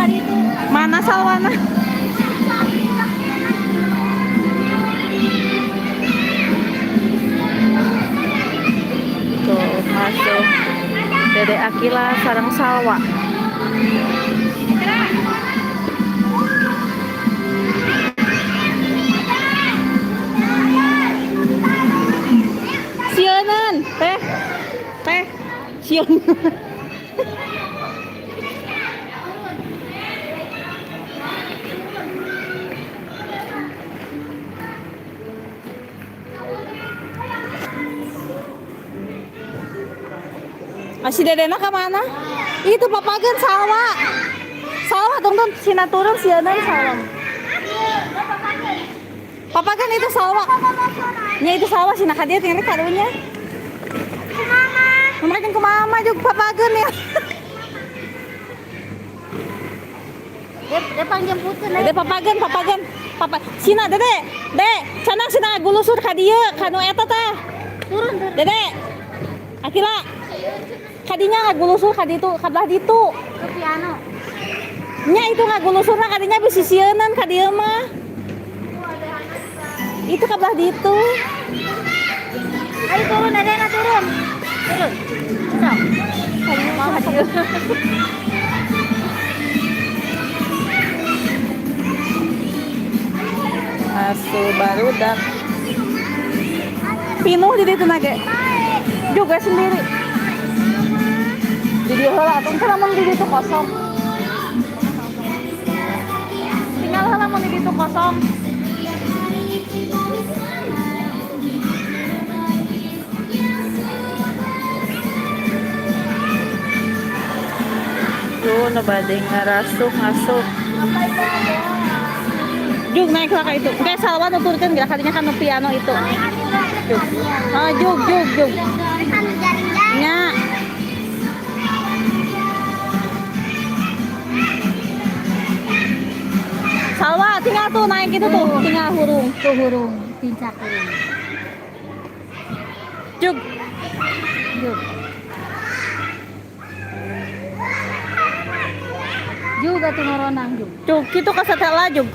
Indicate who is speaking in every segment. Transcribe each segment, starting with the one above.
Speaker 1: Kaditu.
Speaker 2: Mana Salwana? Tuh, masuk Dede Akila sareng Salwa. Sieuneun, teh. Teh. Sieun. Ah, si Dedena ke mana? Itu papageun Salwa. Salwa tungtung sina turun sieuneun Salwa. Papageun itu Salwa. Nya itu Salwa sina ka dieu tinggal karunya.
Speaker 1: Mama.
Speaker 2: Mama jeung kumaha mama juga papageun ya.
Speaker 1: Dia pangjemputeun.
Speaker 2: Dede papageun, papageun. Papa sina Dede. Dek, cenah sina gulusur ka dieu ka nu eta tah.
Speaker 1: Turun, turun.
Speaker 2: Dede. Akila. Kadinya ngagulusur ka ditu, ka belah ditu.
Speaker 1: Ke piano.
Speaker 2: Nya itu ngagulusurna kadinya bisi sieunan ka dieu mah. Itu ka belah ditu.
Speaker 1: Ayo turun, Dede, na turun. Turun. Sok.
Speaker 2: Kadinya ka dieu. Masuk barudak. Pinuh di ditu nage. Juga sendiri. Di dieu heula atuh engke lamun di ditu kosong. Tinggal heula mun di ditu kosong. Tuh, nu bade ngarasuk ngasup. Jug naik lah ka itu. Kayak Salwa nuturkeun geura kadinya kan nu piano itu. Jug. Ah, jug jug jug. Nya. Salwa tinggal tuh naik itu tuh, tinggal hurung.
Speaker 1: Tuh hurung, pincak hurung.
Speaker 2: Jug.
Speaker 1: Jug. Jug atuh ngoronang jug.
Speaker 2: Jug kitu ka satela jug.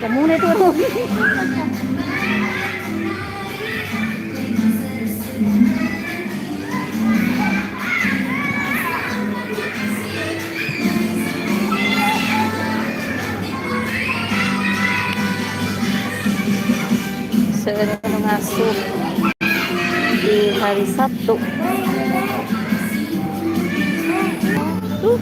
Speaker 1: Ketemu nih turun.
Speaker 2: Seueur nu ngasup di hari Sabtu. Tuh.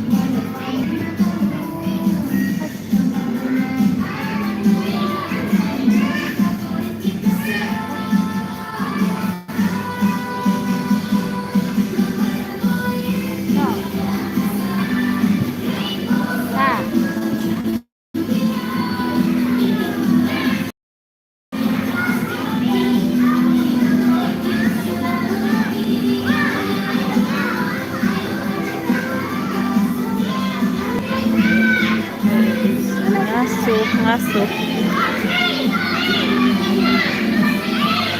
Speaker 1: Nah,
Speaker 2: Ngasup, ngasup.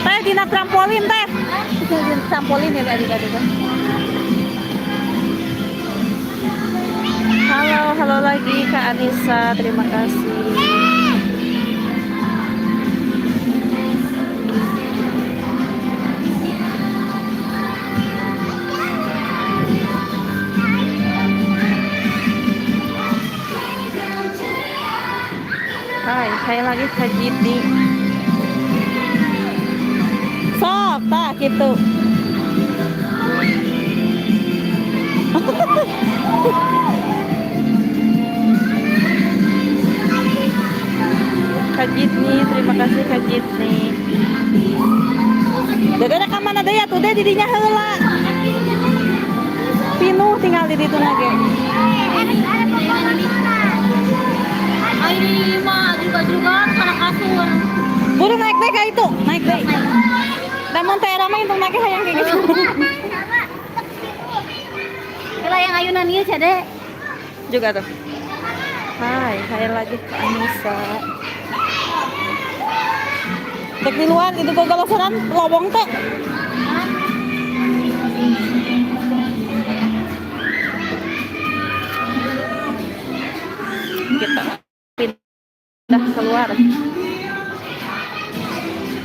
Speaker 2: Teh dina trampolin teh. Dina trampolin ya tadi tadi teh. Halo, halo lagi Kak Anissa, terima kasih. Hai, hai lagi Kak Jiti. Sok, tah gitu. Kak Jitni, terima kasih Kak Jitni. Dede rek ka mana deui atuh deh didinya heula. Pinuh tinggal di ditu ge.
Speaker 1: Ayo ini mah juga karena kasur.
Speaker 2: Buru naik deh ka itu, naik deh. Da mun teh ramai untung naik hayang kayak gitu.
Speaker 1: Kela yang ayunan ieu Cade.
Speaker 2: Juga tuh. Hai, hai lagi Kak Anissa. Dek di luar itu gogolosoran lowong teh.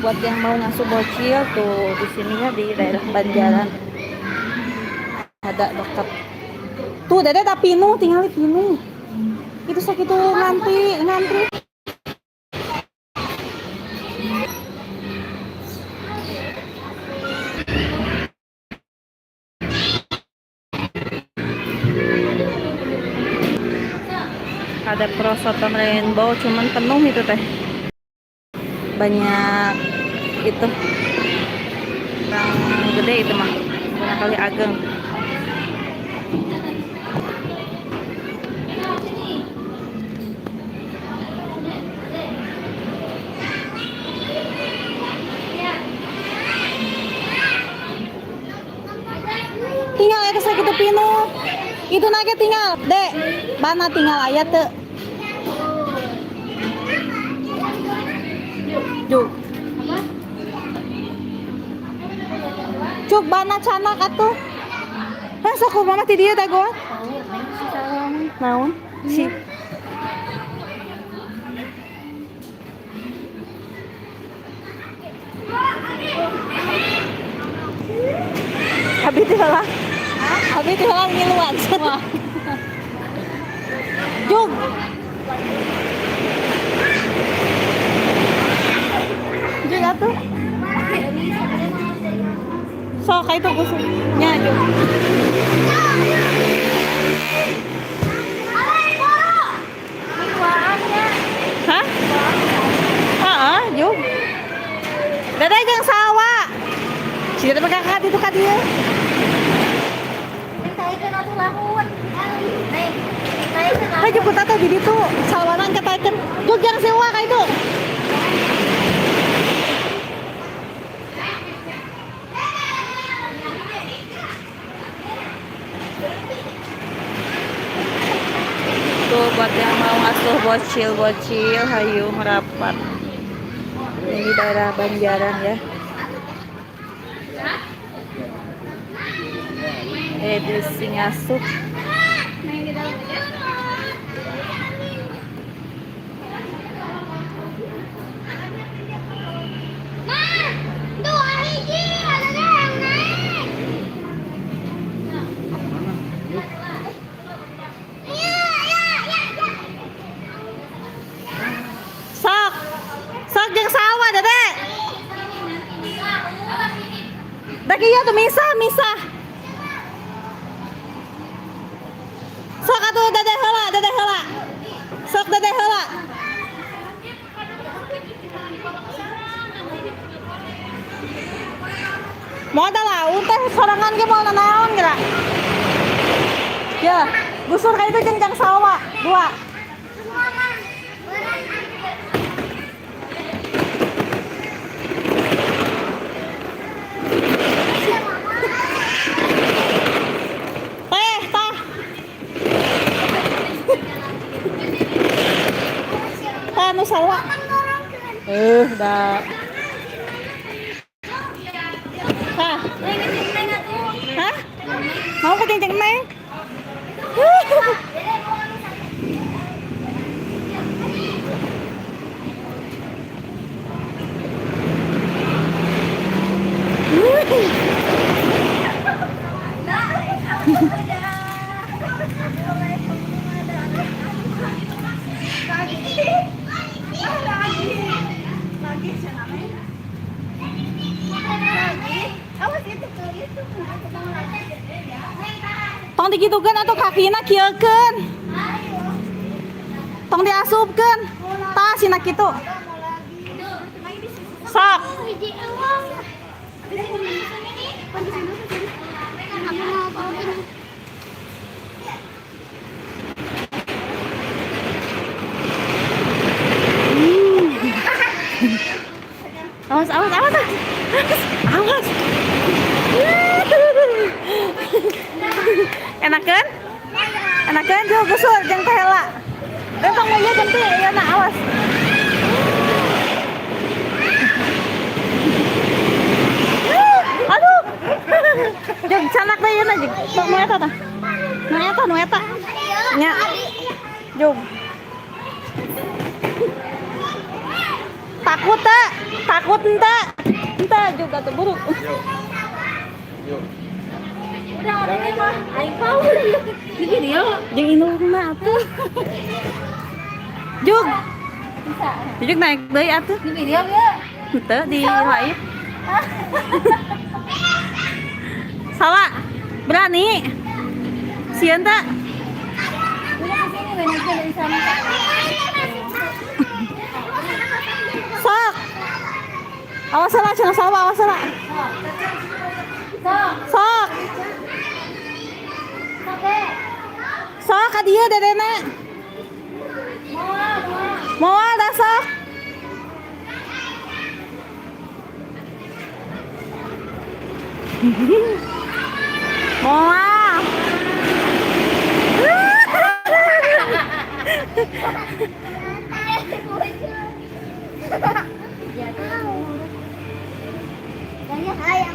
Speaker 2: Buat yang mau ngasuh bocil tuh di sini ya, di daerah Banjaran. Ada dekat. Tuh, Dede tak pinuh, tinggal pinuh. Itu sakitu ngantri, ngantri. Ada perosotan rainbow, cuman penuh itu teh. Banyak itu. Yang gede itu mah. Banyak kali ageng. Tinggal ya sakitu pinuh. Itu nage tinggal, Dek. Bana tinggal aya teu. Juk. Cuk bana canak atuh. Masa ku mama ti dieu dagoan? Naon? Si. Abi teh heula. Abi teh heula ngiluan. Jug. Jug atuh. Sok ka itu kusuk. Nya jug. Hah? Heeh, jug. Dede jeung sawa. Si Dede mah kakak itu ka dieu. Hai jemput tata di ditu, sawanan katakeun. Jug jeung sewa ka itu. Tuh buat yang mau ngasuh bocil-bocil, hayu merapat. Ini daerah Banjaran ya. Edisi ngasuh. Sok. Sok jeung sawah, Dede. Dak iya tuh misah, misah. Sok atuh Dede heula, Dede heula. Sok Dede heula. Modal laun teh sorangan ge moal nanaon geura. Ya, gusur ka itu jeung jang sawah, dua. Teh, tah. Tah nu sarua. Dah. Tah. Hah? Mau ke ceng neng? Tong digitukeun atuh kakina kieukeun. Tong diasupkeun. Tah sina kitu. Sok. Awas, awas, awas. Awas. Enakeun? Enakeun juga gusur jeung teh heula. Tong ieu jeung teh ieu na awas. Aduh. Jeung canak teh ieu na jeung. Tong nu eta tah. Nu eta, nu eta. Nya. Jung. Takut teh? Takut ente. Ente juga tuh buru.
Speaker 3: Yuk.
Speaker 1: Udah orangnya mah aing power. Di video.
Speaker 2: Jeung indungna atuh. Jug.
Speaker 1: Bisa.
Speaker 2: Jug naik deui atuh.
Speaker 1: Di video ya.
Speaker 2: Henteu di live. Salah. Berani. Sieun teu?
Speaker 1: Udah ke sini naiknya dari sana.
Speaker 2: Sok. Awas lah, cenah salah, awas lah.
Speaker 1: Sok.
Speaker 2: Sok.
Speaker 1: Sok deh.
Speaker 2: Sok ka dieu dedena.
Speaker 1: Moal, moal.
Speaker 2: Moal dah sok. Moal.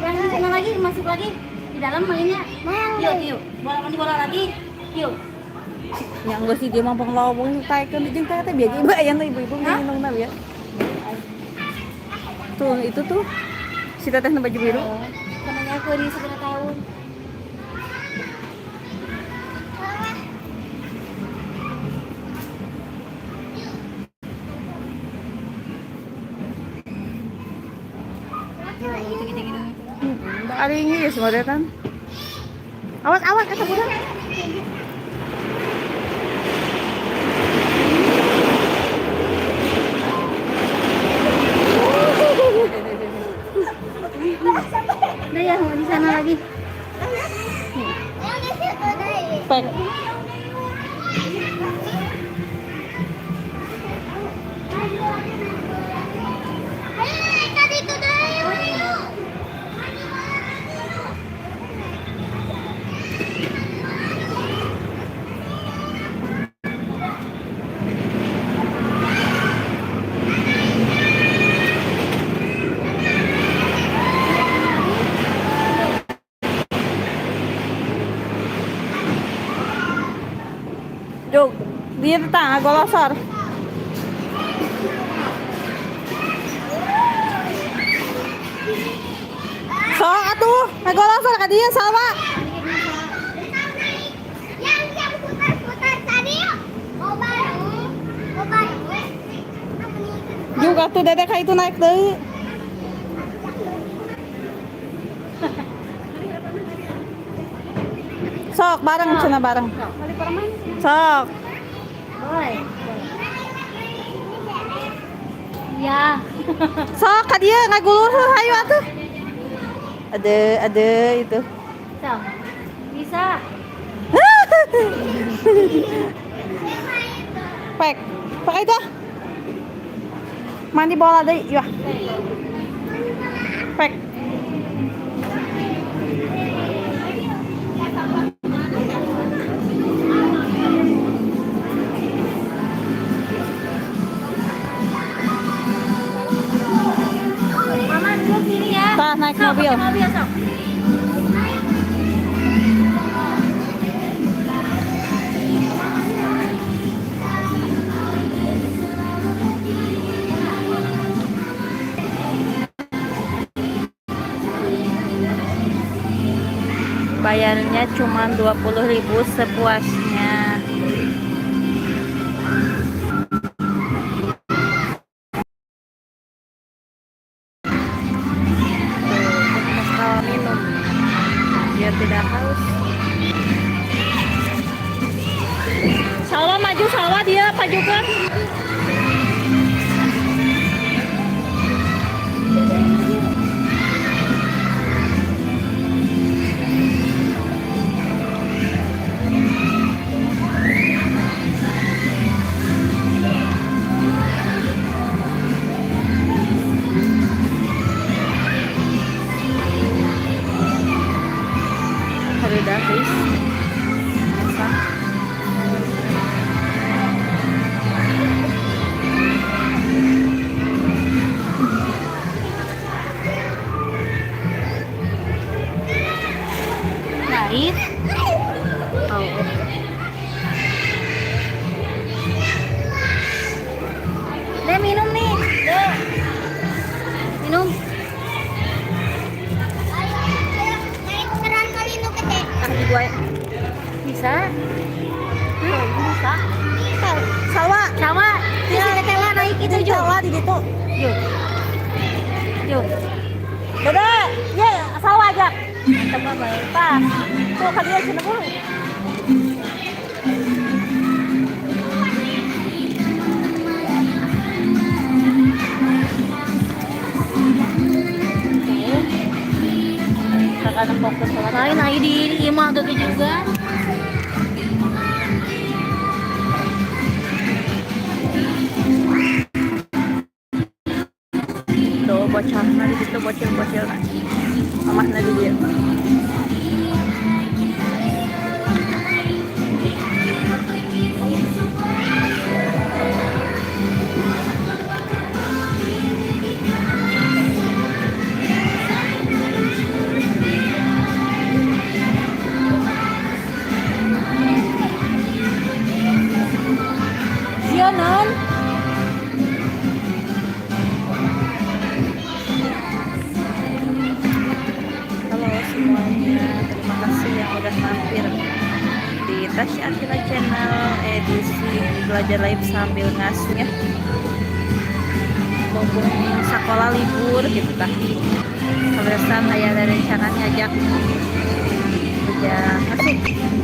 Speaker 1: Yang di sana lagi, masuk lagi di dalam mainnya. Yuk, yuk. Bola mandi bola lagi. Yuk.
Speaker 2: Yang geus sih dia mah penglobong taekeun jeung teh teh bieu ibu aya nu ibu-ibu nginungna bieu. Tuh, itu tuh. Si teteh nu baju biru.
Speaker 1: Temennya aku di sebelah tahun. Gitu gitu gitu.
Speaker 2: Ada ini ya semua kan. Awas awas kata budak.
Speaker 1: Udah ya, mau di sana lagi.
Speaker 2: Pek. Jog, dia tetangga golosor. Sok atuh, ngagolosor ka dieu sama.
Speaker 4: Yang putar-putar tadi mau bareng, mau bareng.
Speaker 2: Jug atuh dedek ka itu naik deui. Sok bareng cenah bareng.
Speaker 1: Balik permain.
Speaker 2: Sok.
Speaker 1: Boleh. Ya.
Speaker 2: Sok ka dieu ngagulur heuh hayu atuh. Ada itu.
Speaker 1: Sok. Bisa.
Speaker 2: Pek. Pakai itu. ah. Mandi bola deui, yah. Pek.
Speaker 1: Mama duduk sini ya.
Speaker 2: Tah naik
Speaker 1: Sok,
Speaker 2: mobil.
Speaker 1: pakai mobil sok.
Speaker 2: Bayarnya cuma 20.000 sepuasnya. Tuh, bekal minum biar tidak haus. Salwa maju, Salwa dia pajukan. Udah guys. Masak.
Speaker 1: Naik.
Speaker 2: Oh.
Speaker 1: Deh minum nih. Deh.
Speaker 2: Wae.
Speaker 1: Bisa. Bisa.
Speaker 2: Sawa.
Speaker 1: Sama. Terus si Tetela naik itu
Speaker 2: Itu
Speaker 1: Jo.
Speaker 2: Sawa di ditu.
Speaker 1: Jo. Jo.
Speaker 2: Dede, ye, sawa aja.
Speaker 1: Mantap banget.
Speaker 2: Tah. Tuh ka dieu cenah buru. Kakak fokus sama
Speaker 1: Lain aja di imah gak juga.
Speaker 2: Tuh bocahna di situ, bocil-bocil mamahna di dieu. Sia non. Halo semuanya, terima kasih yang udah mampir di Tasya Akila Channel edisi belajar live sambil ngasuh ya. Mumpung sekolah libur gitu tah. Kebetulan aya ada rencana ngajak kerja ngasuh.